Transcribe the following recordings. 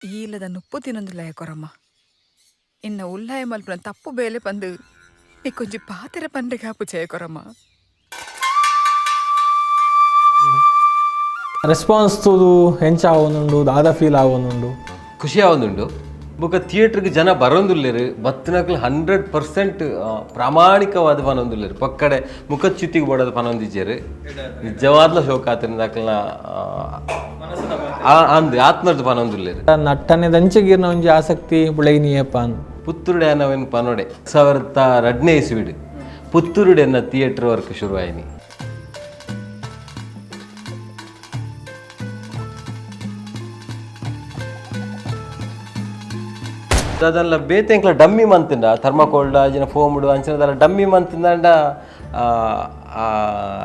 ಈ ಇಲ್ಲದ ನುಪ್ಪು ತಿನ್ನೊಂದುಲ್ಲಯ ಕೊರಮ್ಮ. ಇನ್ನ ಉಲ್ಲಾಯ ಮಲ್ಪುನ ತಪ್ಪು ಬೇಲೆ ಪಂದು ನಿಕ್ಕೊಂಜಿ ಪಾತೆರ ಪಂಡ್ರೆ ಜಯ ಕೊರಮ್ಮ. ರೆಸ್ಪಾನ್ಸ್ ತೂದು ಎಂಚ ಆವೊಂದುಂಡು, ದಾದ ಫೀಲ್ ಆವೊಂದುಂಡು? ಖುಷಿ ಆವೊಂದುಂಡು. ಬೊಕ ಥಿಯೇಟ್ರಿಗೆ ಜನ ಬರೋಂದುಲ್ಲೆರ್, ಬತ್ತಿನಕ್ಲು 100% ಪ್ರಾಮಾಣಿಕವಾದ ಪನೊಂದುಲ್ಲೆರ್. ಪಕ್ಕಡೆ ಮುಖಚ್ಯುತಿಗೆ ಬೋಡಾದ್ ಪನೊಂದಿಜ್ಜೆರ್. ನಿಜವಾದ್ಲ ಶೋಕ್ ಆತಿನ ಅಕ್ಲ್ನ ಅಂದ್ ಆತ್ಮರ್ದ್ ಪನೊಂದುಲ್ಲೆರ್. ನಟ್ಟನೆದಂಚೆ ಗೀರ್ನ ಒಂಜಿ ಆಸಕ್ತಿ ಬುಳೆಯಿನಿಯಪ್ಪ ಅಂದ್. ಪುತ್ತೂರುಡೆ ಅನವೇನ್ ಪನೊಡೆ 2002ನೇ ಇಸ್ವಿಡ್ ಪುತ್ತೂರುಡೆ ಎನ್ನ ಥಿಯೇಟರ್ ವರ್ಕ್ ಶುರು ಆಯಿನಿ. ಅದಲ್ಲ ಬೇತೆ ಎಂಕ್ಲ ಡಮ್ಮಿ ಮಂತಿಂಡ ಥರ್ಮಾಕೋಲ್ಡ ಜಿನ ಫೋಮ್ಡು ಅಂಚಿನದಲ್ಲ ಡಮ್ಮಿ ಮಂತಿಂದಾಂಡ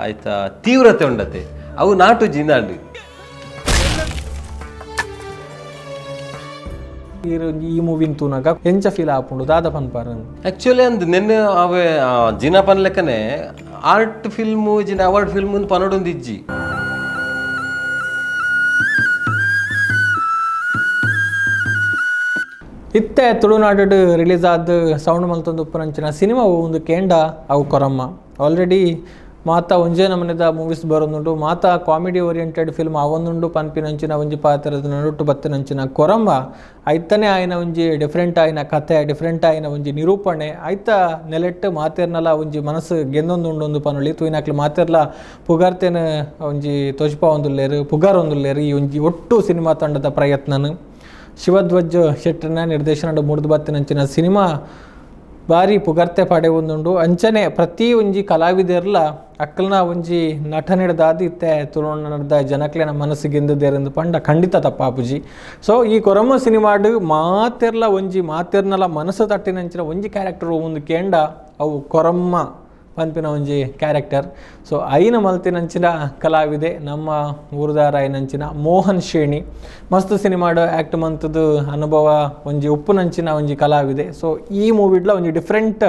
ಆಯ್ತಾ ತೀವ್ರತೆ ಉಂಡತೆ, ಅವು ನಾಟು ಜಿಂದಾಂಡು. ಈರ್ ಈ ಮೂವಿನ್ ತೂನಗ ಎಂಚ ಫೀಲ್ ಆಪುಂಡು, ದಾದ ಪನ್ಪಾರ್? ಆ್ಯಕ್ಚುಲಿ ಅಂದ್ ನೆನ್ನೆ ಅವೇ ಜಿನ ಪನ್ಲೆಕ್ಕನೆ ಆರ್ಟ್ ಫಿಲ್ಮು ಜಿನ ಅವಾರ್ಡ್ ಫಿಲ್ಮ್ ಪನೊಡೊಂದು ಇಜ್ಜಿ. ಇತ್ತೆ ತುಳುನಾಡು ರಿಲೀಸ್ ಆದ್ ಸೌಂಡ್ ಮಲ್ತೊಂದು ಉಪ್ಪುನಂಚಿನ ಸಿನಿಮಾ ಒಂದು ಕೇಂಡ ಅವು ಕೊರಮ್ಮ. ಆಲ್ರೆಡಿ ಮಾತ ಒಂಜೇ ನಮೂನೆದ ಮೂವೀಸ್ ಬರೊಂದುಂಡು, ಮಾತ ಕಾಮಿಡಿ ಓರಿಯೆಂಟೆಡ್ ಫಿಲ್ಮ್ ಆವೊಂದುಂಡು ಪನ್ಪಿನಂಚಿನ ಒಂಜಿ ಪಾತ್ರದ ನಡುಟ್ಟು ಬತ್ತಿನಂಚಿನ ಕೊರಂಬ ಐತನೇ ಆಯಿನ ಒಂಜಿ ಡಿಫ್ರೆಂಟ್ ಆಯಿನ ಕತೆ, ಡಿಫ್ರೆಂಟ್ ಆಯಿನ ಒಂಜಿ ನಿರೂಪಣೆ, ಐತ ನೆಲೆಟ್ ಮಾತೆರ್ನಲ ಒಂಜಿ ಮನಸ್ಸು ಗೆಂದೊಂದುಂಡು ಪನೊಳಿ. ತೂಯಿನಕ್ಲು ಮಾತೆರ್ಲ ಪುಗಾರ್ತೆನ ಒಂಜಿ ತೋಜಿಪಾವೊಂದುಲ್ಲೆರ್, ಪುಗಾರೊಂದುಲ್ಲೆರ್. ಈ ಒಂಜಿ ಒಟ್ಟು ಸಿನಿಮಾ ತಂಡದ ಪ್ರಯತ್ನನು ಶಿವಧ್ವಜ್ ಶೆಟ್ಟರ್ನ ನಿರ್ದೇಶನದ ಮೂಡ್ದು ಬತ್ತಿನಂಚಿನ ಸಿನಿಮಾ ಬಾರಿ ಪುಗರ್ತೆ ಪಡೆವೊಂದುಂಡು. ಅಂಚನೆ ಪ್ರತಿ ಒಂಜಿ ಕಲಾವಿದೆರ್ಲ ಅಕ್ಕಲ್ನ ಒಂಜಿ ನಟನೆಡ್ದಾದ್ ಇತ್ತೆ ತುಳುನಾಡ್ದ ಜನಕ್ಲೆನ ಮನಸ್ಸು ಗೆಂದುದೇರೆಂದು ಪಂಡ ಖಂಡಿತ ತಪ್ಪಾಪುಜಿ. ಸೊ ಈ ಕೊರಮ್ಮ ಸಿನಿಮಾಡ್ ಮಾತೆರ್ಲ ಒಂಜಿ ಮಾತೆರ್ನಲ ಮನಸ್ಸು ತಟ್ಟಿನಂಚಿನ ಒಂಜಿ ಕ್ಯಾರೆಕ್ಟರ್ ಒಂದು ಕೇಂಡ ಅವು ಕೊರಮ್ಮ ಪನ್ಪಿನ ಒಂಜಿ ಕ್ಯಾರೆಕ್ಟರ್. ಸೊ ಐನ ಮಲ್ತಿನಂಚಿನ ಕಲಾವಿದೆ ನಮ್ಮ ಊರುದಾರ ಐನಂಚಿನ ಮೋಹನ್ ಶೇಣಿ. ಮಸ್ತ್ ಸಿನಿಮಾಡ್ ಆ್ಯಕ್ಟ್ ಮಂತದ್ದು ಅನುಭವ ಒಂಜಿ ಉಪ್ಪುನಂಚಿನ ಒಂಜಿ ಕಲಾವಿದೆ. ಸೊ ಈ ಮೂವಿಡ್ಲ ಒಂಜಿ ಡಿಫ್ರೆಂಟ್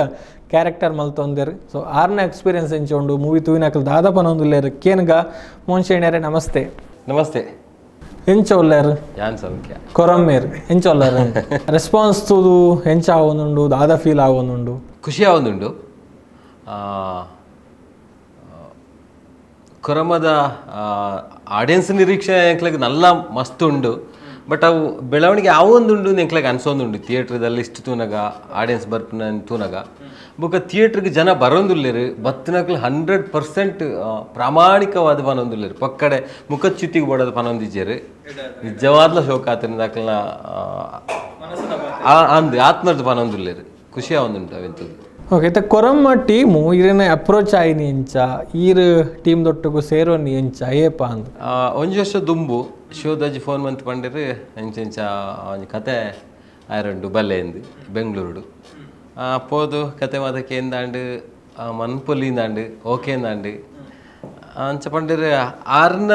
ಕ್ಯಾರೆಕ್ಟರ್ ಮಲ್ತೊಂದೆರ್. ಸೊ ಆರ್ನ ಎಕ್ಸ್ಪೀರಿಯನ್ಸ್ ಎಂಚ ಉಂಡು, ಮೂವಿ ತೂಯಿನಕಲ್ ದಾದ ಪನೊಂದುಲ್ಲೆರ್ ಕೇನ್ಗ. ಮೋಹನ್ ಶೇಣಿಯರೇ, ನಮಸ್ತೆ. ನಮಸ್ತೆ. ಎಂಚ ಉಲ್ಲೆರ್? ಯಾನ್ ಸೌಖ್ಯ. ಕೊರಮ್ಮೇರ್ ಎಂಚ ಉಲ್ಲೆರ್? ರೆಸ್ಪಾನ್ಸ್ ತೂದು ಎಂಚ ಆವೊಂದುಂಡು, ದಾದ ಫೀಲ್ ಆವೊಂದುಂಡು? ಖುಷಿ ಆವೊಂದುಂಡು. ಕೊರಮದ ಆಡಿಯನ್ಸ್ ನಿರೀಕ್ಷೆ ಎಂಕ್ಲೆಗ್ ನಲ್ಲ ಮಸ್ತ್ ಉಂಡು. ಬಟ್ ಅವು ಬೆಳವಣಿಗೆ ಆವೊಂದುಂಡು ಎಂಕ್ಲೆಗ್ ಅನ್ಸೊಂದುಂಡು. ಥಿಯೇಟ್ರದಲ್ಲಿ ಇಷ್ಟು ತೂನಗ, ಆಡಿಯನ್ಸ್ ಬರ್ಪುನ ತೂನಗ, ಬೊಕ ಥಿಯೇಟ್ರಿಗೆ ಜನ ಬರೋಂದುಲ್ಲೆರ್, ಬತ್ತಿನಕ್ಲು 100% ಪ್ರಾಮಾಣಿಕವಾದ ಪನೊಂದುಲ್ಲೆರ್. ಪಕ್ಕಡೆ ಮುಖಚ್ಯುತಿಗೆ ಬೋಡಾದ್ ಪನೊಂದಿಜ್ಜೆರ್. ನಿಜವಾದ್ಲ ಶೋಕ್ ಆತಿನ ಅಕ್ಲ್ನ ಅಂದ್ ಆತ್ಮರ್ದ್ ಪನೊಂದುಲ್ಲೆರ್. ಖುಷಿ ಆವೊಂದುಂಡು ಅವೆಂತದ್ದು. ಓಕೆ, ಇತ್ತೆ ಕೊರಮ್ಮ ಟೀಮು ಇರೆನ ಅಪ್ರೋಚ್ ಆಯಿನಿ ಎಂಚ, ಈರ್ ಟೀಮ್ ದೊಟ್ಟುಗು ಸೇರೋನಿ ಎಂಚ, ಏಪ ಅಂದ್? ಒಂಜಿ ವರ್ಷ ದುಂಬು ಶಿವದಾಜಿ ಫೋನ್ ಮಂತ್ ಪಂಡಿರು, ಎಂಚ ಎಂಚ ಒಂಜಿ ಕತೆ ಆಯರಂಡು ಬಲ್ಲೆ ಇಂದು ಬೆಂಗಳೂರುಡು ಪೋದು ಕತೆ ಮಾತ ಕೇಂದಾಂಡು, ಮನ್ಪೊಲಿಂದಾಂಡು, ಓಕೆ ಇಂದಾಂಡು. ಅಂಚ ಪಂಡಿರು. ಆರ್ನ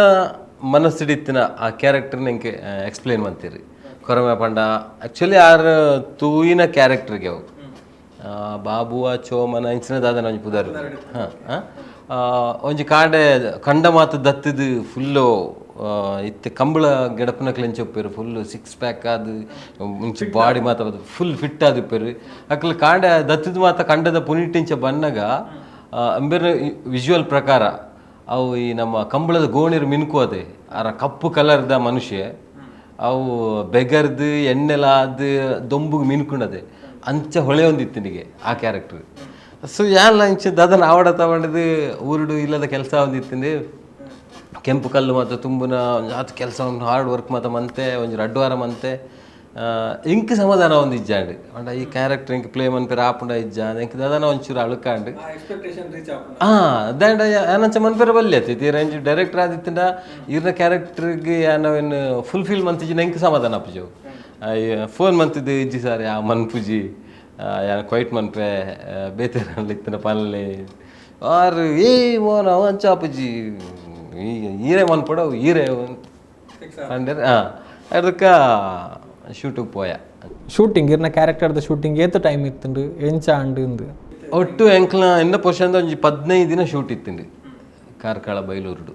ಮನಸ್ಸಿಡಿತ್ತಿನ ಆ ಕ್ಯಾರೆಕ್ಟರ್ನ ಎಂಕೆ ಎಕ್ಸ್ಪ್ಲೇನ್ ಮಂತೀರಿ. ಕೊರಮೆ ಪಂಡ ಆ್ಯಕ್ಚುಲಿ ಆರ್ ತೂಯಿನ ಕ್ಯಾರೆಕ್ಟರ್ಗೆ ಅವು ಬಾಬುವ ಚೋಮನ ಇಂಚಿನ ದಾದನ ಒಂಜಿ ಪುದರ್. ಹಾಂ ಹಾಂ ಒಂಜಿ ಕಾಂಡೆ ಕಂಡ ಮಾತು ದತ್ತದು ಫುಲ್ಲು ಇತ್ತೆ ಕಂಬಳ ಗೆಡಪುನಕ್ಲೆ ಎಂಚ ಉಪ್ಪೇರು, ಫುಲ್ ಸಿಕ್ಸ್ ಪ್ಯಾಕ್ ಆದ್ ಮುಂಚೆ ಬಾಡಿ ಮಾತ ಫುಲ್ ಫಿಟ್ ಆದ್ ಉಪ್ಪೇರು. ಅಕ್ಲು ಕಾಂಡೆ ದತ್ತದ ಮಾತ ಕಂಡದ ಪುನಿಟಿಂಚ ಬನ್ನಗ ಅಂಬೇರ್ ವಿಜುವಲ್ ಪ್ರಕಾರ ಅವು ಈ ನಮ್ಮ ಕಂಬಳದ ಗೋಣಿರು ಮಿನುಕು ಅದೇ ಅರ ಕಪ್ಪು ಕಲರ್ದ ಮನುಷ್ಯ ಅವು ಬೆಗರ್ದು ಎಣ್ಣೆಲ ಆದ್ ದೊಂಬುಗ್ ಮಿನ್ಕುಂಡದೆ ಅಂಚ ಹೊಳೆ ಒಂದಿತ್ತಿನಿಗೆ ಆ ಕ್ಯಾರೆಕ್ಟರ್. ಸೊ ಯಾನ್ಲ ಇಂಚ ದಾದನ ಆವಡ ತಗೊಂಡದು ಊರುಡು ಇಲ್ಲದ ಕೆಲಸ ಒಂದಿತ್ತಿಂದು. ಕೆಂಪು ಕಲ್ಲು ಮಾತ ತುಂಬುನ ಆತ್ ಕೆಲಸ ಉಂಟು, ಹಾರ್ಡ್ ವರ್ಕ್ ಮಾತ ಮಂತೆ ಒಂಜಿ ರಡ್ಡು ವಾರ ಮಂತೆ. ಇಂಕ್ ಸಮಾಧಾನ ಒಂದು ಇಜ್ಜಾಂಡ್. ಪಂಡ ಈ ಕ್ಯಾರೆಕ್ಟರ್ ಇಂಕ್ ಪ್ಲೇ ಮನ್ಪೆರೆ ಆಪುಂಡ ಇಜ್ಜ, ಎಂಕ್ ದಾದನ ಒಂಚೂರು ಅಳುಕಾಂಡ್. ದಾಂಡ ಯಾನಂಚ ಮನ್ಪೆರೆ ಬಲ್ಲೆ ತೀರ ಇಂಚ ಡೈರೆಕ್ಟರ್ ಆದಿತ್ತಿಂಡ ಇರ್ನ ಕ್ಯಾರೆಕ್ಟರ್ಗೆ ಯಾನವೇನು ಫುಲ್ಫಿಲ್ ಮಂತಿಜಿನ ಎಂಕ್ ಸಮಾಧಾನ ಆಪುಜವು. ಫೋನ್ ಮಂತಿದ್ದು, ಇಜ್ಜಿ ಸರ್, ಯಾ ಮನ್ಪುಜಿ, ಯಾನ್ ಕ್ವೈಟ್ ಮನ್ಪೆ, ಬೇತೆ ಇತ್ತಿನ ಪನ್ಲೆ. ಆರ್ ಏ ಮೋನ ಅವು ಅಂಚ ಆಪುಜಿ, ಈರೆ ಮನ್ಪೊಡು ಅವು ಈರೆ ಪಂಡೆರ್. ಹಾಂ, ಅದಕ್ಕೆ ಶೂಟಿಗೆ ಪೋಯ. ಶೂಟಿಂಗ್, ಇರ್ನ ಕ್ಯಾರೆಕ್ಟರ್ದ ಶೂಟಿಂಗ್ ಏತ್ ಟೈಮ್ ಇತ್ತುಂಡು, ಎಂಚ ಅಂಡು ಇಂದು? ಒಟ್ಟು ಎಂಕ್ಲ ಎನ್ನ ಪೋರ್ಷನ್ ಒಂಜಿ 15 ದಿನ ಶೂಟ್ ಇತ್ತುಂಡು ಕಾರ್ಕಳ ಬೈಲೂರುಡು.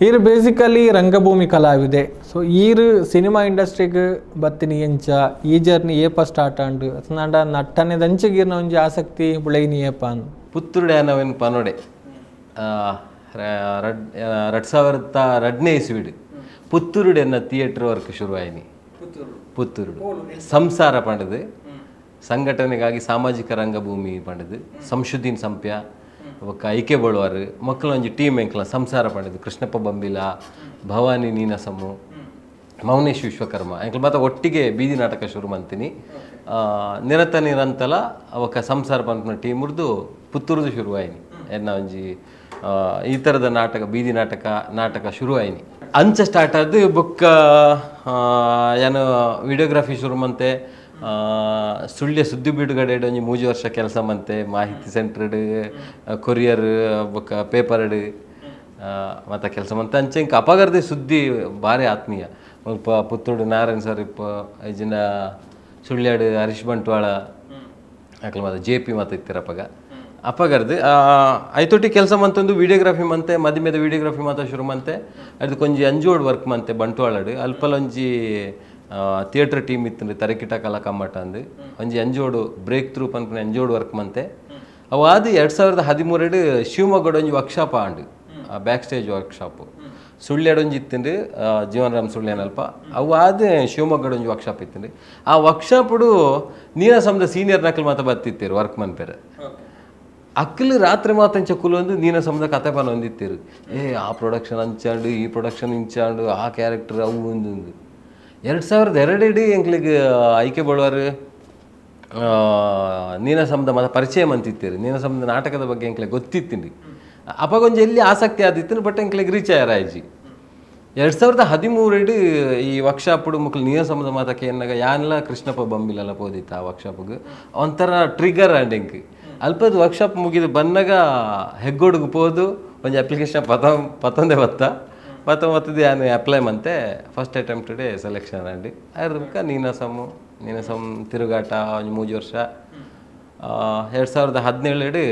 ಈರ್ ಬೇಸಿಕಲಿ ರಂಗಭೂಮಿ ಕಲಾವಿದೆ. ಸೊ ಈರ್ ಸಿನಿಮಾ ಇಂಡಸ್ಟ್ರಿಗೆ ಬತ್ತಿನಿ ಎಂಚ, ಈ ಜರ್ನಿ ಏಪ ಸ್ಟಾರ್ಟ್ ಆಂಡ್, ಅತ್ನಾಂಡ ನಟ್ಟನೆದಂಚಿಗೀರ್ನ ಒಂಜಿ ಆಸಕ್ತಿ ಬುಳೆಯಿನಿ ಏಪ ಅಂದ್? ಪುತ್ತೂರುಡೆ ಅನವೇನು ಪನೋಡೆ 2002ನೇ ಇಸ್ವಿಡ್ ಪುತ್ತೂರುಡೆ ಎನ್ನ ಥಿಯೇಟ್ರ್ ವರ್ಕ್ ಶುರುವಾಯಿನಿ. ಪುತ್ತೂರುಡು ಸಂಸಾರ ಪಂಡದು, ಸಂಘಟನೆಗಾಗಿ ಸಾಮಾಜಿಕ ರಂಗಭೂಮಿ ಪಂಡದು, ಸಂಶುದ್ದೀನ್ ಸಂಪ್ಯ ಬೊಕ್ಕ ಐಕೆ ಬಳುವಾರು ಮಕ್ಕಳ ಒಂಜಿ ಟೀಮ್ ಎಂಕ್ಲ ಸಂಸಾರ ಪಂಡದು, ಕೃಷ್ಣಪ್ಪ ಬಂಬಿಲ, ಭವಾನಿ ನೀನಸಮ್ಮು, ಮೌನೇಶ್ ವಿಶ್ವಕರ್ಮ ಎಂಕ್ಲ ಮಾತ ಒಟ್ಟಿಗೆ ಬೀದಿ ನಾಟಕ ಶುರು ಮಂತೀನಿ. ನಿರತ ನಿರಂತಲ ಅವಕ ಸಂಸಾರ ಪನ್ಪುನ ಟೀಮ್ ಪುತ್ತೂರುದು ಶುರುವಾಯಿನಿ. ಎನ್ನ ಒಂಜಿ ಈ ಥರದ ನಾಟಕ, ಬೀದಿ ನಾಟಕ ನಾಟಕ ಶುರು ಆಯಿನಿ. ಅಂಚ ಸ್ಟಾರ್ಟ್ ಆದ್ದು. ಬೊಕ್ಕ ಏನು ವಿಡಿಯೋಗ್ರಫಿ ಶುರು ಮಂತೆ. ಸುಳ್ಯ ಸುದ್ದಿ ಬಿಡುಗಡೆ ಒಂಜಿ 3 ವರ್ಷ ಕೆಲಸ ಮಂತೆ, ಮಾಹಿತಿ ಸೆಂಟ್ರಡ್, ಕೊರಿಯರ್ ಬೊಕ್ಕ ಪೇಪರ್ಡ್ ಮತ್ತು ಕೆಲಸ ಮಂತೆ. ಅಂಚೆ ಇಂಕ ಅಪಗರ್ದೆ ಸುದ್ದಿ ಭಾರಿ ಆತ್ಮೀಯ. ಮುಲ್ಪ ಪುತ್ತೂರು ನಾರಾಯಣ್ ಸರ್ ಇಪ್ಪ ಐಜಿನ, ಸುಳ್ಯಾಡು ಹರೀಶ್ ಬಂಟ್ವಾಳ ಅಕ್ಲ ಮಾತ ಜೆ ಪಿ ಮಾತ ಇತ್ತೀರ. ಅಪಗ ಅಪಗರ್ದು ಐತೊಟ್ಟಿ ಕೆಲಸ ಮಂತೊಂದು ವಿಡಿಯೋಗ್ರಫಿ ಮಂತೆ, ಮದಿಮೆದ ವಿಡಿಯೋಗ್ರಫಿ ಮಾತ ಶುರು ಮಂತೆ. ಅದು ಕೊಂಜಿ ಅಂಜೋಡ್ ವರ್ಕ್ ಮಂತೆ ಬಂಟ್ವಾಳಡು. ಅಲ್ಪಲ ಒಂಜಿ ಥಿಯೇಟ್ರ್ ಟೀಮ್ ಇತ್ತು, ತರಕಿಟ ಕಲಾ ಕಮ್ಮಟ ಅಂದು. ಒಂಜಿ ಅಂಜೋಡು ಬ್ರೇಕ್ ಥ್ರೂ ಪನ್ಪಿನ ಅಂಜೋಡು ವರ್ಕ್ ಮಂತೆ. ಅವು ಅದು 2013 ಶಿವಮೊಗ್ಗಡ್ ಒಂಜಿ ವರ್ಕ್ಶಾಪ್ ಆಂಡ್, back stage workshop. ಸುಳ್ಯಡ್ ಒಂಜಿ ಇತ್ತುಂಡು, ಜೀವನರಾಮ್ ಸುಳ್ಯನಲ್ಪ. ಅವು ಆದ್ ಶಿವಮೊಗ್ಗಡ್ ಒಂಜಿ ವರ್ಕ್ಶಾಪ್ ಇತ್ತುಂಡು. ಆ ವರ್ಕ್ಶಾಪ್ಡು ನೀನಾಸಂದ ಸೀನಿಯರ್ ನಕಲ್ ಮಾತ ಬತ್ತಿತ್ತೀರು ವರ್ಕ್ ಮನ್ಪೆರೆ. ಅಕ್ಕಲು ರಾತ್ರಿ ಮಾತಂಚ ಕುಲೊಂದು ನೀನಾಸಂದ ಕತೆ ಪನೊಂದಿತ್ತೀರು. ಏ ಆ ಪ್ರೊಡಕ್ಷನ್ ಅಂಚಾಂಡು, ಈ ಪ್ರೊಡಕ್ಷನ್ ಇಂಚಾಂಡು, ಆ ಕ್ಯಾರೆಕ್ಟರ್ ಅವು ಒಂದು. 2002 ಎಂಕ್ಲಿಗ್ ಐಕೆ ಬಳುವಾರು ನೀನಾಸಂದ ಮತ ಪರಿಚಯ ಮಂತಿತ್ತೀರು. ನೀನಾಸಂದ ನಾಟಕದ ಬಗ್ಗೆ ಎಂಕ್ಲೆ ಗೊತ್ತಿತ್ತಿಂಡು. ಅಪಗೊಂಜಿ ಎಲ್ಲಿ ಆಸಕ್ತಿ ಆದಿತ್ತು, ಬಟ್ ಎಂಕ್ಲೆಗ್ ರೀಚ್ ಆಯರ್ ಆಯ್ಜಿ. 2013 ಈ ವರ್ಕ್ಶಾಪ್ಡು ಮುಕ್ಲು ನೀನಾಸಂದ ಮಾತಕ್ಕೆ ಎನ್ನಾಗ ಯಾನ್ಲ ಕೃಷ್ಣಪ್ಪ ಬಂಬಿಲೆಲ್ಲ ಪೋದಿತ್ತ ಆ ವರ್ಕ್ಶಾಪ್ಗೆ. ಒಂಥರ ಟ್ರಿಗರ್ ಆಂಡ್ ಎಂಕ್. ಅಲ್ಪದ ವರ್ಕ್ಶಾಪ್ ಮುಗಿದು ಬನ್ನಾಗ ಹೆಗ್ಗೋಡ್ಗೆ ಪೋದು ಒಂಜಿ ಅಪ್ಲಿಕೇಶನ್ ಪತ ಪತ್ತೊಂದೇ ಬತ್ತ ಪತ್ತ ಮತ್ತದು ಯಾನ್ ಅಪ್ಲೈ ಮಂತೆ. First attempt day selection and ಅರ್ಕ ನೀನಾಸಮ್ಮು ನೀನಾಸಮ್ ತಿರುಗಾಟ ಒಂಜಿ 3 ವರ್ಷ. 2017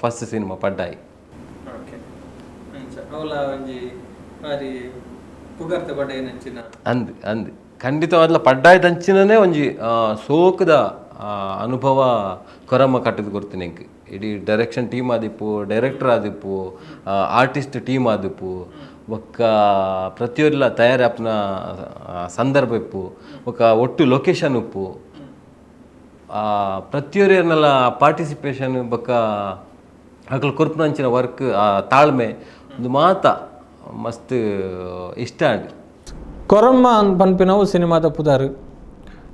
ಫಸ್ಟ್ ಸಿನಿಮಾ ಪಡ್ಡಾಯಿ. ಅವಲ ಒಂಜಿ ಬಾರಿ ಪುಗರ್ತೆ ಪಡೆಯಿನಂಚಿನ ಅಂದ್ ಅಂದ್ ಖಂಡಿತವಾದ್ಲ ಪಡ್ಡಾಯ್ದಂಚಿನನೇ ಒಂಜಿ ಸೋಕದ ಅನುಭವ ಕೊರಮ್ಮ ಕಟ್ಟದ ಕೊರ್ತೀನಿ ಎಂಕ್. ಇಡೀ ಡೈರೆಕ್ಷನ್ ಟೀಮ್ ಆದಿಪ್ಪು, ಡೈರೆಕ್ಟರ್ ಆದಿಪ್ಪು, ಆರ್ಟಿಸ್ಟ್ ಟೀಮ್ ಆದಿಪ್ಪು, ಬೊಕ್ಕ ಪ್ರತಿಯೊಲ್ಲ ತಯಾರಿ ಆಪುನ ಸಂದರ್ಭ ಇಪ್ಪು, ಬೊಕ್ಕ ಒಟ್ಟು ಲೊಕೇಶನ್ ಉಪ್ಪು, ಪ್ರತಿಯೊರಿಯರ್ನೆಲ್ಲ ಪಾರ್ಟಿಸಿಪೇಷನ್, ಬೊಕ್ಕ ಅಕಲ್ ಕೊರ್ಪುನಂಚಿನ ವರ್ಕ್, ಆ ತಾಳ್ಮೆ ಒಂದು ಮಾತ ಮಸ್ತ್ ಇಷ್ಟ ಆಂಡ್. ಕೊರಮ್ಮ ಪನ್ಪಿನವು ಸಿನಿಮಾದ ಪುದಾರು.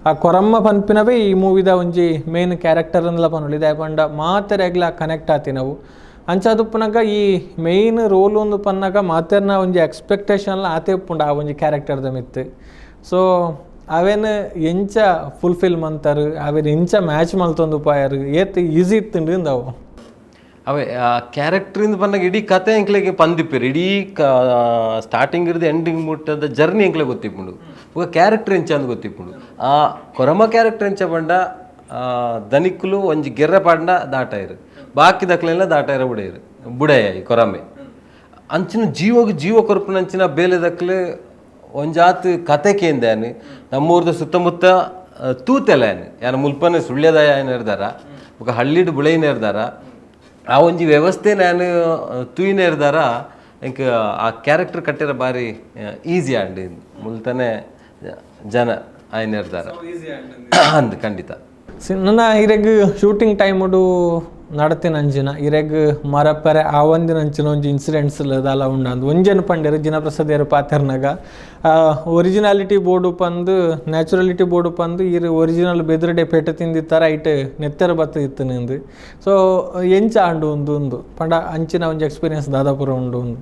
ಆ ಕೊರಮ್ಮ ಪನ್ಪಿನವೇ ಈ ಮೂವಿದ ಒಂಜಿ ಮೇನ್ ಕ್ಯಾರೆಕ್ಟರ್ ಅಂದ್ಲ ಪನೊಲಿ. ದಾಯೆ ಪಂಡ ಮಾತೆರೆಗ್ಲ ಕನೆಕ್ಟ್ ಆತಿನವು. ಅಂಚಾದುಪ್ಪುನಗ ಈ ಮೇಯ್ನ್ ರೋಲ್ ಒಂದು ಪನ್ನಗ ಮಾತೆರ್ನ ಒಂಜಿ ಎಕ್ಸ್ಪೆಕ್ಟೇಷನ್ಲ ಆತೆ ಉಪ್ಪುಂಡು ಆ ಒಂಜಿ ಕ್ಯಾರೆಕ್ಟರ್ದ ಮಿತ್ತು. ಸೊ ಅವೇನು ಎಂಚ ಫುಲ್ಫಿಲ್ ಮಂತರು, ಅವೇನು ಎಂಚ ಮ್ಯಾಚ್ ಮಲ್ತೊಂದು ಪಾಯರು, ಏತ್ ಈಸಿ ಇತ್ತುಂಡು ಇಂದವು? ಅವೇ ಆ ಕ್ಯಾರೆಕ್ಟ್ರಿಂದ ಬಂದಾಗ ಇಡೀ ಕತೆ ಎಂಕ್ಲೆಗೆ ಪಂದಿಪ್ಪೇರು. ಇಡೀ ಸ್ಟಾರ್ಟಿಂಗ್ ಹಿಡ್ದು ಎಂಡಿಂಗ್ ಮುಟ್ಟದ ಜರ್ನಿ ಎಂಕ್ಲೆ ಗೊತ್ತಿಪ್ಪುಂಡು. ಬೊಕ ಕ್ಯಾರೆಕ್ಟರ್ ಎಂಚ ಅಂದ್ ಗೊತ್ತಿಪ್ಪುಂಡು. ಆ ಕೊರಮ ಕ್ಯಾರೆಕ್ಟರ್ ಎಂಚ ಪಂಡ, ದನಿಕ್ಕುಲು ಒಂಜಿ ಗೆರ್ರ ಪಾಂಡ ದಾಟಾಯರು, ಬಾಕಿ ದಕ್ಲೆಲ್ಲ ದಾಟಾಯರ ಬುಡೆಯರು ಬುಡಯ. ಈ ಕೊರಮೆ ಅಂಚಿನ ಜೀವಗ್ ಜೀವ ಕೊರ್ಪುನಂಚಿನ ಬೇಲೆ ದಕ್ಲೆ ಒಂಜಾತ್ ಕತೆ ಕೇಂದ್ಯಾನು. ನಮ್ಮೂರ್ದ ಸುತ್ತಮುತ್ತ ತೂತೆಲ್ಲ ಯಾನ್ ಯಾನ್ ಮುಲ್ಪನೆ ಸುಳ್ಯದ ಏನಿರ್ದಾರ, ಬೊಕ ಹಳ್ಳಿಡ್ ಬುಳೆಯಿನೇರ್ದಾರ. ಆ ಒಂಜಿ ವ್ಯವಸ್ಥೆ ನಾನು ತೂಯಿನೇರ್ದಾರ ಎಂಕ್ ಆ ಕ್ಯಾರೆಕ್ಟರ್ ಕಟ್ಟಿರ ಬಾರಿ ಈಸಿ ಆಂಡ್. ಮುಲ್ತನೆ ಜನ ಆಯ್ನೇರ್ದಾರ ಅಂದ್ ಖಂಡಿತ. ನನ್ನ ಇರೆಗ್ ಶೂಟಿಂಗ್ ಟೈಮುಡು ನಡತಿನ ಅಂಚಿನ ಇರೆಗ್ ಮರಪರೆ ಆವಂದಿನ ಅಂಚಿನ ಒಂಜಿ ಇನ್ಸಿಡೆಂಟ್ಸ್ ದಾಲ ಉಂಡು ಅಂದ್ ಒಂಜೆನ್ ಪಂಡೆರ್ ಜಿನಪ್ರಸಾದ್ ಪಾತೆರ್ನಗ. ಒರಿಜಿನಾಲಿಟಿ ಬೋರ್ಡು ಪಂದು, ನ್ಯಾಚುರಲಿಟಿ ಬೋರ್ಡು ಪಂದು ಇರು ಒರಿಜಿನಲ್ ಬೆದ್ರಡೆ ಪೇಟೆ ತಿಂದಿತ್ತರ ಐಟ್ ನೆತ್ತೆರ ಬತ್ತ ಇತ್ತು ನಿಂದು. ಸೊ ಎಂಚ ಆಂಡು ಉಂದು ಉಂದು ಪಂಡ ಅಂಚಿನ ಒಂಜಿ ಎಕ್ಸ್ಪೀರಿಯನ್ಸ್ ದಾದಾಪುರ ಉಂಡು ಉಂದು?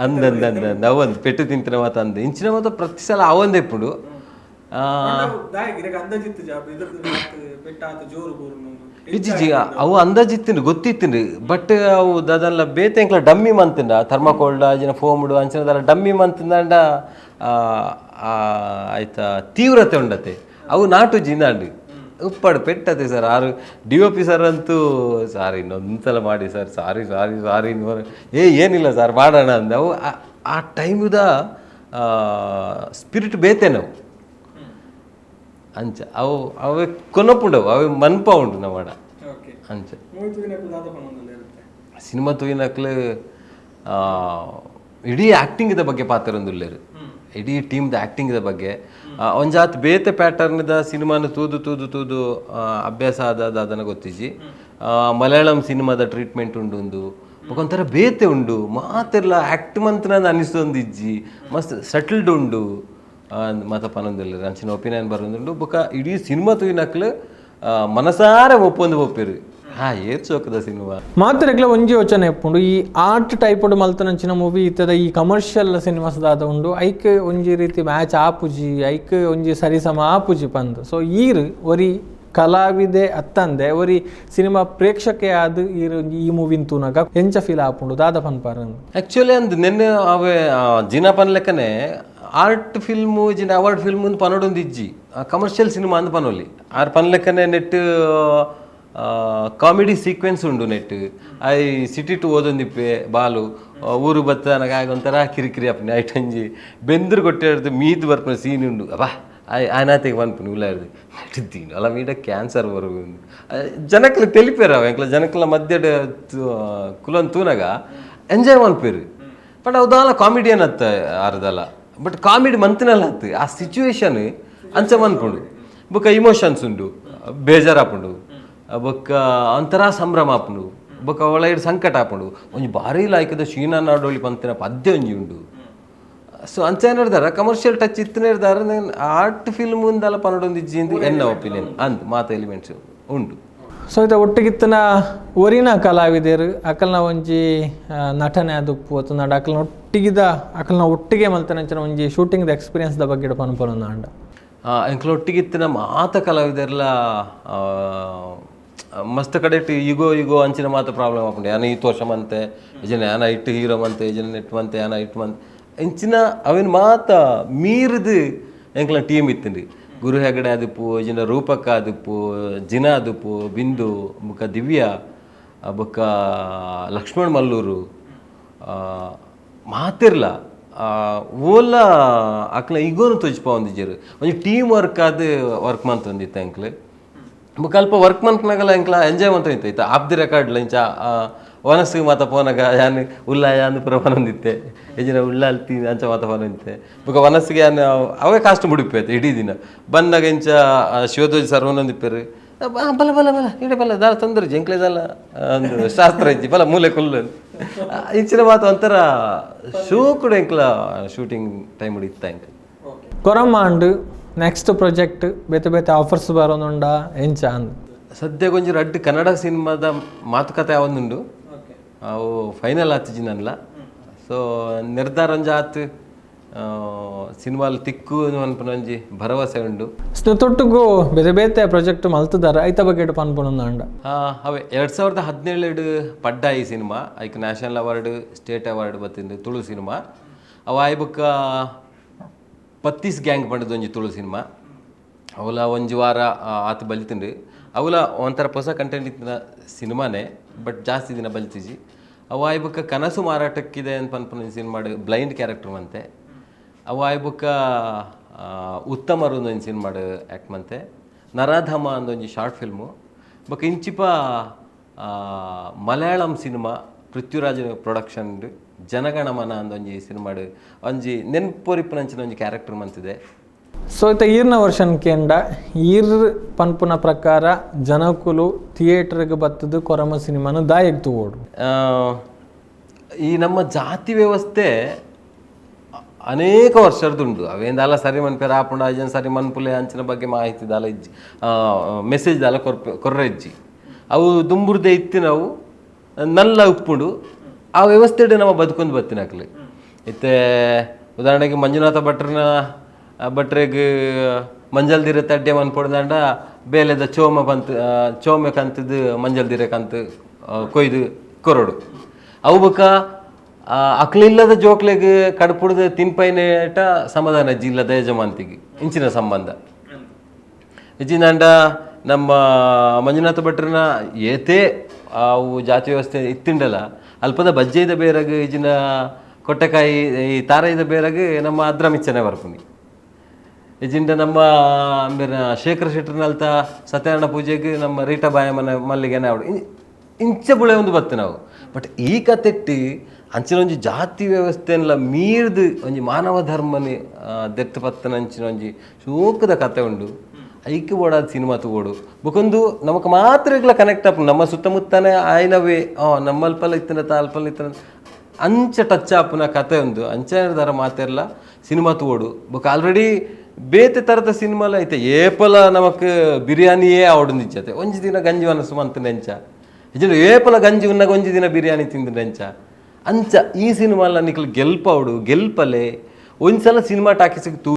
ಅಂದ್ ಅಂದ್ ಅಂದ್ ಅಂದ್ ಅವಂದು ಪೆಟ್ಟು ತಿಂತಿನ ಮಾತ ಅಂದ್ ಇಂಚಿನ ಮಾತ ಪ್ರತಿ ಸಲ ಅವಂದೇ ಇಪ್ಪುಂಡು. ಇಜ್ಜಿ, ಅವು ಅಂದಾಜಿತ್ತಿಂಡು, ಗೊತ್ತಿತ್ತಿಂಡು. ಬಟ್ ಅವು ದಾದಲ್ಲ ಬೇತೆ ಎಂಕ್ಲ ಡಮ್ಮಿ ಮಂತಿಂಡ, ಥರ್ಮಾಕೋಲ್ಡ್ ಅಂಚಿನ ಫೋಮ್ಡು ಅಂಚಿನ ಡಮ್ಮಿ ಮಂತಿಂದಾಂಡ ಆಯ್ತಾ ತೀವ್ರತೆ ಉಂಡತೆ. ಅವು ನಾಟು ಜಿಂದಾಂಡು ಉಪ್ಪಾಡು ಪೆಟ್ಟತೆ ಸರ್. ಆರು D O P sir ಅಂತೂ ಸಾರ್ ಇನ್ನೊಂದ್ಸಲ ಮಾಡಿ sir, sorry sorry ಸಾರಿ. ಏ ಏನಿಲ್ಲ ಸರ್, ಮಾಡೋಣ ಅಂದ. ಅವು ಆ ಟೈಮ್ದ ಸ್ಪಿರಿಟ್ ಬೇತೇನವು ಅಂಚ ಅವು ಅವೇ ಕೊನಪುಂಡವು ಅವೆ ಮನ್ಪ ಉಂಡು ನಮ್ಮಡ ಅಂಚ. ಸಿನಿಮಾ ತೂಯಿನಕ್ಲು ಇಡೀ ಆ್ಯಕ್ಟಿಂಗ್ದ ಬಗ್ಗೆ ಪಾತೆರೊಂದುಲ್ಲೆರ್, ಇಡೀ ಟೀಮ್ದ ಆ್ಯಕ್ಟಿಂಗ್ದ ಬಗ್ಗೆ. ಒಂಜಾತ್ ಬೇತೆ ಪ್ಯಾಟರ್ನ್ದ ಸಿನಿಮಾನ ತೂದು ತೂದು ತೂದು ಅಭ್ಯಾಸ ಆದ ಅದನ್ನ ಗೊತ್ತಿಜಿ. ಮಲಯಾಳಂ ಸಿನಿಮಾದ ಟ್ರೀಟ್ಮೆಂಟ್ ಉಂಡು ಉಂದು ಬೊಕ ಒಂಥರ ಬೇತೆ ಉಂಡು. ಮಾತೆರ್ಲ ಆ್ಯಕ್ಟ್ ಮಂತ್ನ ಅನಿಸೊಂದಿಜ್ಜಿ, ಮಸ್ತ್ ಸೆಟಲ್ಡ್ ಉಂಡು ಮಾತ ಪನೊಂದುಲ್ಲೆರ್. ಅಂಚಿನ ಒಪಿನಿಯನ್ ಬರೊಂದುಂಡು. ಬೊಕ ಇಡೀ ಸಿನಿಮಾ ತೂಯಿನಕ್ಲು ಮನಸಾರೆ ಒಪ್ಪೊಂದು ಪೋಪೆರ್, ಹಾ ಏತ್ ಶೋಕುದ ಸಿನಿಮಾ. ಮಾತೆರೆಗ್ಲ ಒಂಜಿ ಯೋಚನೆ ಇಪ್ಪುಂಡು, ಈ ಆರ್ಟ್ ಟೈಪ್ ಮಲ್ತನಂಚಿನ ಮೂವಿ ಇತ್ತದ ಈ ಕಮರ್ಷಿಯಲ್ ಸಿನಿಮಾಸ್ ದಾದ ಉಂಡು ಐಕ್ ಒಂಜಿ ರೀತಿ ಮ್ಯಾಚ್ ಆಪುಜಿ, ಐಕ್ ಒಂಜಿ ಸರಿಸಮ ಆಪುಜಿ ಪಂದ್. ಸೊ ಈರ್ ಒರಿ ಕಲಾವಿದೆ ಅತ್ತಂದೆ ಒರಿ ಸಿನಿಮಾ ಪ್ರೇಕ್ಷಕೆ ಆದ್ ಈರ್ ಒಂಜಿ ಈ ಮೂವಿನ್ ತೂನಗ ಎಂಚ ಫೀಲ್ ಆಪುಂಡು ದಾದ ಪನ್ಪಾರ? ಆ್ಯಕ್ಚುಲಿ ಅಂದ್ ನೆನ್ನೆ ಅವೆ ಜಿನ ಪನ್ಲೆಕ್ಕನೆ ಆರ್ಟ್ ಫಿಲ್ಮ್ ಜಿನ ಅವಾರ್ಡ್ ಫಿಲ್ಮ್ ಅಂದ್ ಪನೊಡೊಂದು ಇಜ್ಜಿ, ಕಮರ್ಷಿಯಲ್ ಸಿನಿಮಾ ಅಂದ್ ಪನೊಲಿ. ಆರ್ ಪನ್ಲೆಕ್ಕನೆ net comedy sequence ಉಂಡು net. I city to ಓದೊಂದಿಪ್ಪೆ Balu ಊರು ಬತ್ತನಗ ಆಗ ಒಂಥರ ಕಿರಿಕಿರಿ ಅಪ್ಪನೆ ಐಟಂಜಿ ಬೆಂದ್ರು ಕೊಟ್ಟಿರ್ದು ಮೀದ್ ಬರ್ಪುನ ಸೀನ್ ಉಂಡು. ಅಬ್ಬಾ ಆಯ್ನಾತಿಗೆ ಪನ್ಪುನಿ ಉಲಾರ್ದು ನೆಟ್ಟಿದ್ದೀನಿ ಅಲ್ಲ ಮೀಡ ಕ್ಯಾನ್ಸರ್ ಬರು ಜನಕ್ಲೆ ತೆಲಿಪೇರ ಅವ ಎಂಕ್ಲ ಜನಕ್ಲ ಮಧ್ಯಡ್ ಕುಲನ್ ತೂನಗ ಎಂಜಾಯ್ ಮನ್ಪೇರು. ಬಟ್ ಅವು ದಾಲ ಕಾಮಿಡಿಯನ್ ಅತ್ತ ಅರ್ದಲ, ಬಟ್ ಕಾಮಿಡಿ ಮಂತಿನಲ್ಲ ಅತ್ತು ಆ ಸಿಚುವೇಶನ್ ಅಂಚ ಮನ್ಪುಂಡು. ಬೊಕ್ಕ ಇಮೋಷನ್ಸ್ ಉಂಡು, ಬೇಜಾರಾಪುಂಡು, ಬೊಕ್ಕ ಒಂಥರ ಸಂಭ್ರಮ ಆಪುಂಡು, ಬೊಕ್ಕ ಒಳಗಡೆ ಸಂಕಟ ಆಪುಂಡು. ಒಂಜಿ ಭಾರಿ ಲಾಯ್ಕದ ಶೀನಾ ನಾಡೋಳಿ ಪಂತಿನ ಪದ್ಯ ಒಂಜಿ ಉಂಡು. ಸೊ ಅಂಚ ಏನಿರ್ದಾರ ಕಮರ್ಷಿಯಲ್ ಟಚ್ ಇತ್ತನೇರ್ದಾರ ಆರ್ಟ್ ಫಿಲ್ಮ್ ಉಂದಲ ಪನೊಡೊಂದು ಇಜ್ಜಿ ಎನ್ನ ಒಪಿನಿಯನ್ ಅಂದ್ ಮಾತ ಎಲಿಮೆಂಟ್ಸ್ ಉಂಡು. ಸೊ ಇತ್ತ ಒಟ್ಟಿಗಿತ್ತನ ಒರಿನ ಕಲಾವಿದರು ಅಕಲ್ನ ಒಂಜಿ ನಟನೆ ಆದುಪ್ಪು ಅತ್ತಂಡ ಅಕಲ್ನ ಒಟ್ಟಿಗಿದ ಅಕಲ್ನ ಒಟ್ಟಿಗೆ ಮಲ್ತನಂಚಿನ ಒಂಜಿ ಶೂಟಿಂಗ್ the experience the ಬಗ್ಗೆ ಪನ್ಪೊನೊಂದು ಆಂಡ. ಎಂಕ್ಲ ಒಟ್ಟಿಗಿತ್ತಿನ ಮಾತ ಕಲಾವಿದರ್ಲ ಮಸ್ತ್ ಕಡೆಟ್ ಈಗೋ ಈಗೋ ಅಂಚಿನ ಮಾತ ಪ್ರಾಬ್ಲಮ್ ಆಪುಂಡು. ಯಾನ ಈತ್ ವರ್ಷ ಮಂತೆ ಇಜನ ಯಾನ ಇಟ್ಟು ಹೀರೋ ಮಂತೆ ಇಜನ ನೆಟ್ ಮಂತೆ ಯಾನ ಇಟ್ಟು ಮಂತೆ ಇಂಚಿನ ಅವಿನ ಮಾತ ಮೀರಿದು ಎಂಕ್ಲ ಟೀಮ್ ಇತ್ತುಂಡು. ಗುರು ಹೆಗಡೆ ಆದಿಪ್ಪು, ಇಜಿನ ರೂಪಕ್ಕ ಆದಿಪ್ಪು, ಜಿನ ಆದಿಪ್ಪು, ಬಿಂದು ಬೊಕ್ಕ ದಿವ್ಯಾ ಬೊಕ್ಕ ಲಕ್ಷ್ಮಣ್ ಮಲ್ಲೂರು ಮಾತಿರ್ಲ ಓಲ ಅಕ್ಲ ಈಗೋನು ತೋಜಿಪಾವೊಂದಿಜ್ಜೆರ್. ಒಂಜಿ ಟೀಮ್ ವರ್ಕ್ ಆದ್ ವರ್ಕ್ ಮಂತೊಂದಿತ್ತೆ ಎಂಕ್ಲೆ. ಬೊಕ್ಕ ಅಲ್ಪ ವರ್ಕ್ ಮನ್ಪುನಗಲ ಎಂಕ್ಲ ಎಂಜಾಯ್ ಮಂತೊಂದಿತ್ತೆ. ಇತ್ತೆ of the record ಇಂಚ ವನಸ್ಸು ಮಾತ ಪೋನಗ ಯಾನ್ ಉಲ್ಲ ಯಾನ್ ಪೂರ ಪನೊಂದಿತ್ತೆ, ಯಜಿನ ಉಳ್ಳಾಲ್ತಿ ಅಂಚ ಮಾತ ಪನೊಂದಿತ್ತೆ. ಬೊಕ್ಕ ವನಸ್ಸಿಗೆ ಯಾನ್ ಅವೇ ಕಾಸ್ಟ್ ಮುಡಿಪು ಇಡೀ ದಿನ ಬಂದಾಗ ಇಂಚ ಶಿವಧ್ವಜ ಸರ್ ಒಂದೊಂದಿಪ್ಪೆರು ಬಲ ಬಲ ಬಲ ಇಡೆ ಬಲ ದಾಲ ತೊಂದರೆ ಎಂಕ್ಲೆ ದಾಲ ಒಂದು ಶಾಸ್ತ್ರ ಇಜ್ಜಿ ಬಲ ಮೂಲೆ ಕುಲ್ಲು ಇಂಚಿನ ಮಾತ ಒಂಥರ ಶೋ ಕೂಡ ಎಂಕ್ಲ ಶೂಟಿಂಗ್ ಟೈಮ್ ಇತ್ತ ಎಂಕ್. ಕೊರಮ್ಮ and next project ಬೇತೆ ಬೇತೆ ಆಫರ್ಸ್ ಬರೋನುಂಡ ಎಂಚ ಅಂದ್? ಸದ್ಯ ಒಂಜಿ ರಡ್ಡ್ ಕನ್ನಡ ಸಿನಿಮಾದ ಮಾತುಕತೆ ಯಾವೊಂದುಂಡು, ಅವು ಫೈನಲ್ ಆತಿಜಿನಲ್ಲ. ಸೊ ನಿರ್ಧಾರ ಒಂಜಿ ಆತ್ ಸಿನಿಮಾಲ್ ತಿಕ್ಕು ಅನ್ಪುನ ಒಂಜಿ ಭರವಸೆ ಉಂಡು. ತೊಟ್ಟುಗು ಬೇತೆ ಬೇತೆ ಪ್ರಾಜೆಕ್ಟ್ ಮಲ್ತದಾರ ಐತ ಬಗ್ಗೆ ಪನ್ಪುನೊಂದು ಆಂಡ. ಅವೇ 2017 ಪಡ್ಡಾಯಿ ಸಿನಿಮಾ ಐಕ್ national award state award ಬತ್ತಿಂದು ತುಳು cinema. ಅವು ಆಯ್ ಬೊಕ್ಕ ಪತ್ತೀಸ್ ಗ್ಯಾಂಗ್ ಪಂಡದ ಒಂಜಿ ತುಳು ಸಿನಿಮಾ ಅವಲ ಒಂಜಿ ವಾರ ಆತು ಬಲಿತುಂಡು. ಅವಲ ಒಂಥರ ಹೊಸ ಕಂಟೆಂಟ್ ಇತ್ತಿನ ಸಿನಿಮಾನೇ, ಬಟ್ ಜಾಸ್ತಿ ದಿನ ಬಲಿತಿಜಿ. ಅವು ಆಯ್ ಬೊಕ್ಕ ಕನಸು ಮಾರಾಟಕ್ಕಿದೆ ಅಂತ ಪನ್ಪುನ cinema blind character ಮಂತೆ. ಅವು ಆಯ್ ಬೊಕ್ಕ ಉತ್ತಮರು ಒಂಜಿ ಸಿನಿಮಾಡ್ ಆ್ಯಕ್ಟ್ ಮಂತೆ. ನರಾಧಮ ಅಂದೊಂಜಿ ಶಾರ್ಟ್ ಫಿಲ್ಮು. ಬೊಕ್ಕ ಇಂಚಿಪ ಮಲಯಾಳಂ ಸಿನಿಮಾ ಪೃಥ್ವಿರಾಜ್ ಪ್ರೊಡಕ್ಷನ್ ಜನಗಣಮನ ಅಂದೊಂಜಿ ಸಿನಿಮಾಡ್ ಒಂಜಿ ನೆನ್ಪೊರಿಪುನಂಚಿನ ಒಂಜಿ ಕ್ಯಾರೆಕ್ಟರ್ ಮಂತಿದೆ. ಸೊ ಇತ್ತ ಈರ್ನ ವರ್ಷನ್ ಕೇಂಡ ಈರ್ ಪನ್ಪುನ ಪ್ರಕಾರ ಜನಕುಲು ಥಿಯೇಟರ್ಗೆ ಬತ್ತದು ಕೊರಮ ಸಿನಿಮಾನ ದಾಯೆಗ್ ತೂವೊಡು? ಈ ನಮ್ಮ ಜಾತಿ ವ್ಯವಸ್ಥೆ ಅನೇಕ ವರ್ಷದುಂಡು. ಅವೇಂದಾಲ ಸರಿ ಮನ್ಪೇರ ಆಪುಂಡು ಅಜನ್ ಸರಿ ಮನ್ಪುಲೆ ಅಂಚಿನ ಬಗ್ಗೆ ಮಾಹಿತಿ ದಾಲ ಇಜ್ಜಿ, ಮೆಸೇಜ್ ದಾಲ ಕೊರ್ಪೆ ಕೊರ್ರ ಇಜ್ಜಿ. ಅವು ದುಂಬುರ್ದೆ ಇತ್ತಿನವು ನಲ್ಲ ಉಪ್ಪುಂಡು. ಆ ವ್ಯವಸ್ಥೆಡ್ ನಮ್ಮ ಬದುಕೊಂದು ಬತ್ತಿನಕ್ಲು. ಇತ್ತೆ ಉದಾಹರಣೆಗೆ ಮಂಜುನಾಥ ಭಟ್ರನ ಭಟ್ರೆಗ್ ಮಂಜಲ್ದಿರ ತಡ್ಡೆ ಮನ್ಪೊಡ್ದಾಂಡ ಬೇಲೆದ ಚೋಮ ಬಂತು ಚೋಮೆ ಕಂತದ್ದು ಮಂಜಲ್ದಿರ ಕಂತು ಕೊಯ್ದು ಕೊರಡು. ಅವು ಬೊಕ್ಕ ಅಕ್ಲಿಲ್ಲದ ಜೋಕ್ಲೆಗ್ ಕಡ್ಪುಡ್ದು ತಿನ್ಪೈನೇಟ ಸಮಾಧಾನ ಜಿಲ್ಲದ ಯಜಮಾನ್ತಿಗೆ ಇಂಚಿನ ಸಂಬಂಧ ಇಜ್ಜಿಂದಾಂಡ ನಮ್ಮ ಮಂಜುನಾಥ ಭಟ್ರನ ಏತೇ ಅವು ಜಾತಿ ವ್ಯವಸ್ಥೆ ಇತ್ತಿಂಡಲ ಅಲ್ಪದ ಬಜ್ಜೆದ ಬೇರಗ್ ಇಜಿನ ಕೊಟ್ಟೆಕಾಯಿ ಈ ತಾರಾಯಿದ ಬೇರಗ್ ನಮ್ಮ ಅದ್ರಮಿಚ್ಚನೆ ಬರ್ಪುನಿ. ಇಜಿಂಡ ನಮ್ಮ ಅಂಬೆರ ಶೇಖರ ಶೆಟ್ಟರ್ನಲ್ತ ಸತ್ಯನಾರಾಯಣ ಪೂಜೆಗೆ ನಮ್ಮ ರೀಟಾ ಬಾಯಮ್ಮನ ಮಲ್ಲಿಗೆನೆ ಅವಡು ಇಂಚ ಬುಳೆ ಒಂದು ಬತ್ತು ನಾವು. ಬಟ್ ಈ ಕತೆಟ್ಟಿ ಅಂಚಿನ ಒಂಜಿ ಜಾತಿ ವ್ಯವಸ್ಥೆನ್ಲ ಮೀರ್ದು ಒಂಜಿ ಮಾನವ ಧರ್ಮನಿ ದೆತ್ತು ಪತ್ತನ ಅಂಚಿನ ಒಂಜಿ ಶೋಕದ ಕತೆ ಉಂಡು. ಐಕ್ ಬೋಡಾದ ಸಿನಿಮಾ ತೂವೊಡು. ಬೊಕೊಂದು ನಮಕ್ ಮಾತ್ರ ಕನೆಕ್ಟ್ ಆಪುಂಡು, ನಮ್ಮ ಸುತ್ತಮುತ್ತನೇ ಆಯ್ನವೇ ನಮ್ಮಲ್ಪಲ ಇತ್ತಿನ ತಾಲ್ಪಲ ಇತ್ತಿನ ಅಂಚ ಟಚ್ ಆಪುನ ಕತೆ ಉಂದು. ಅಂಚ ದರ ಮಾತೆರ್ಲ ಸಿನಿಮಾ ತೂವೊಡು. ಬೊಕ ಆಲ್ರೆಡಿ ಬೇತೆ ತರದ ಸಿನಿಮಾಲ ಐತೆ ಏಪಲ ನಮಕ್ ಬಿರಿಯಾನಿಯೇ ಆವೊಡುಂದಿಜ್ಜತೆ. ಒಂಜಿ ದಿನ ಗಂಜಿ ವನಸು ಮಂತ್ ನೆಂಚ ಇಜ್ಜಿಂಡ ಏಪಲ ಗಂಜಿ ಉನ್ನಗ ಒಂಜಿ ದಿನ ಬಿರಿಯಾನಿ ತಿಂದು ನೆಂಚ ಅಂಚ ಈ ಸಿನಿಮಾಲ ನಿಕ್ಲು ಗೆಲ್ಪವಡು ಗೆಲ್ಪಲೆ. ಒಂದ್ಸಲ ಸಿನಿಮಾ ಟಾಕೀಸಿಗೆ ತೂ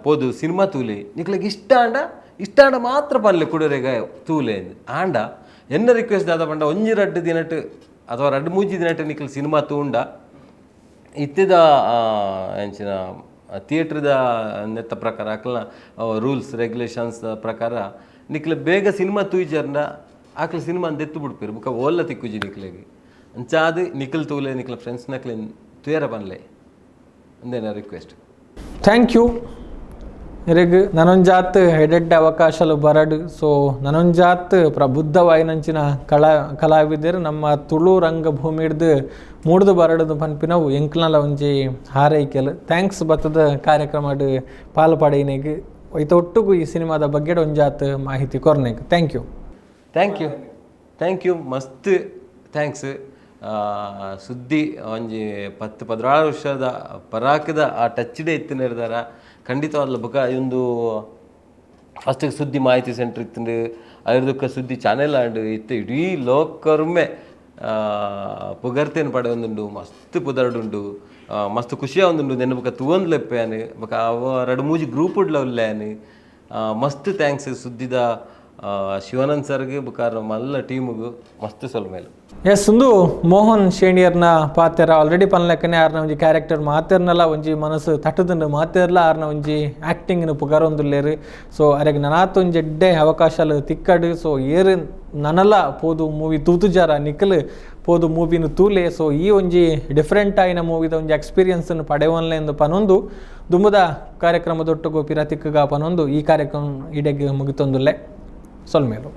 ಪೋದು ಸಿನಿಮಾ ತೂಲೆ, ನಿಕ್ಲೆಗ್ ಇಷ್ಟ ಆಂಡ ಇಷ್ಟ ಆಂಡ ಮಾತ್ರ ಪನ್ಲೆ ಕುಡರೆಗ ತೂಲೆ ಆಂಡ. ಎನ್ನ ರಿಕ್ವೆಸ್ಟ್ ದಾದ ಪಂಡ, ಒಂಜಿ ರಡ್ಡ್ ದಿನಟ್ ಅಥವಾ ರಡ್ಡ್ ಮೂಜಿ ದಿನಟ್ ನಿಕ್ಲು ಸಿನಿಮಾ ತೂಂಡ ಇತ್ತಿದ ಎಂಚಿನ ಥಿಯೇಟ್ರದ ನೆತ್ತ ಪ್ರಕಾರ ಅಕ್ಲ್ನ ರೂಲ್ಸ್ ರೆಗ್ಯುಲೇಷನ್ಸ್ ಪ್ರಕಾರ ನಿಕ್ಲೆ ಬೇಗ ಸಿನಿಮಾ ತೂಯಿಜರ್ನ ಆಕ್ಲ ಸಿನಿಮಾ ದೆತ್ತು ಬಿಡ್ಪೇರು, ಬುಕ್ಕ ಓಲ್ಲ ತಿಕ್ಕುಜಿ ನಿಕ್ಲೆಗ್. ಅಂಚಾದ್ ನಿಕ್ಲ್ ತೂಲೆ, ನಿಕ್ಲ ಫ್ರೆಂಡ್ಸ್ ನಕ್ಲೆ ತೂಯರ ಪನ್ಲೆ ಅಂದೇನ ರಿಕ್ವೆಸ್ಟ್. Thank you ಇರೆಗ್. ನನೊಂಜಾತ್ ಎಡೆಡ್ಡೆ ಅವಕಾಶಲು ಬರಡ್. ಸೊ ನನೊಂಜಾತ್ ಪ್ರಬುದ್ಧವಾಯಿನಂಚಿನ ಕಲಾವಿದರು ನಮ್ಮ ತುಳು ರಂಗಭೂಮಿ ಹಿಡ್ದು ಮೂಡ್ದು ಬರಡುದು ಪನ್ಪಿನವು ಎಂಕ್ಲನ ಒಂಜಿ ಹಾರೈಕೆಲು. Thanks ಬತ್ತದ ಕಾರ್ಯಕ್ರಮಡ್ ಪಾಲು ಪಡೆಯಿನೆಗ್, ಐತ ಒಟ್ಟುಗು ಈ ಸಿನಿಮಾದ ಬಗ್ಗೆ ಒಂಜಾತ್ ಮಾಹಿತಿ ಕೊರ್ನೆಗ್. Thank you. Thank you, thank you, ಮಸ್ತ್ thanks. ಸುದ್ದಿ ಒಂಜಿ 10-16 ವರ್ಷದ ಪರಾಕದ ಆ ಟಚ್ಡೆ ಇತ್ತಿನ ನಿರ್ಧಾರ ಖಂಡಿತವಾದ್ಲ. ಬೊಕ ಒಂದು ಫಸ್ಟಿಗೆ ಸುದ್ದಿ ಮಾಹಿತಿ ಸೆಂಟರ್ ಇತ್ತಂಡು, ಐರ್ದಕ್ಕ ಸುದ್ದಿ ಚಾನೆಲ್ ಆಂಡ್. ಇತ್ತು ಇಡೀ ಲೋಕರ್ಮೆ ಪುಗರ್ತೆನ್ ಪಡೆಯೊಂದುಂಡು, ಮಸ್ತ್ ಪುದರ್ಡುಂಡು, ಮಸ್ತ್ ಖುಷಿ ಆವೊಂದುಂಡು. ನೆನ್ನ ಬೊಕ ತೂವೊಂದು ಯಾನ್, ಬೊಕ ಅವ ರಡ್ಡ್ ಮೂಜಿ ಗ್ರೂಪ್ ಉಡ್ಲ ಉಲ್ಲೆ ಯಾನ್. ಮಸ್ತ್ thanks ಸುದ್ದಿದ ಶಿವಾನಂದ್ ಸರ್ಗ್ ಬೊಕ ಮಲ್ಲ ಟೀಮುಗು ಮಸ್ತ್ ಸೊಲ್ಮೆಲು. ಎಸ್, ಉಂದು ಮೋಹನ್ ಶೇಣಿಯರ್ನ ಪಾತೆರ. ಆಲ್ರೆಡಿ ಪನ್ಲೆಕ್ಕನೆ ಆರ್ನ ಒಂಜಿ ಕ್ಯಾರೆಕ್ಟರ್ ಮಾತೆರ್ನಲ ಒಂಜಿ ಮನಸ್ಸು ತಟ್ಟುದುಂಡು, ಮಾತೆರ್ಲ ಆರ್ನ ಒಂಜಿ ಆ್ಯಕ್ಟಿಂಗ್ನು ಪುಗರೊಂದುಲ್ಲೆರ್. ಸೊ ಅರೆಗ್ ನನಾತ್ ಒಂಜಿ ಎಡ್ಡೆ ಅವಕಾಶಲು ತಿಕ್ಕಡ್. ಸೊ ಏರ್ ನನಲ ಪೋದು ಮೂವಿ ತೂತುಜಾರ ನಿಕಲ್ ಪೋದು ಮೂವಿನ ತೂಲೆ. ಸೊ ಈ ಒಂಜಿ ಡಿಫ್ರೆಂಟ್ ಆಯಿನ ಮೂವಿದ ಒಂಜಿ ಎಕ್ಸ್ಪೀರಿಯನ್ಸ್ ಪಡೆವನ್ಲೆ ಎಂದು ಪನೊಂದು, ದುಂಬುದ ಕಾರ್ಯಕ್ರಮದೊಟ್ಟುಗು ಪಿರ ಪನೊಂದು ಈ ಕಾರ್ಯಕ್ರಮ ಇಡೆಗ್ ಮುಗಿತೊಂದುಲ್ಲೆ. ಸೊಲ್ಮೇಲು.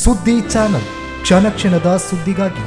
ಸುದ್ದಿ ಚಾನಲ್, ಕ್ಷಣ ಕ್ಷಣದ ಸುದ್ದಿಗಾಗಿ.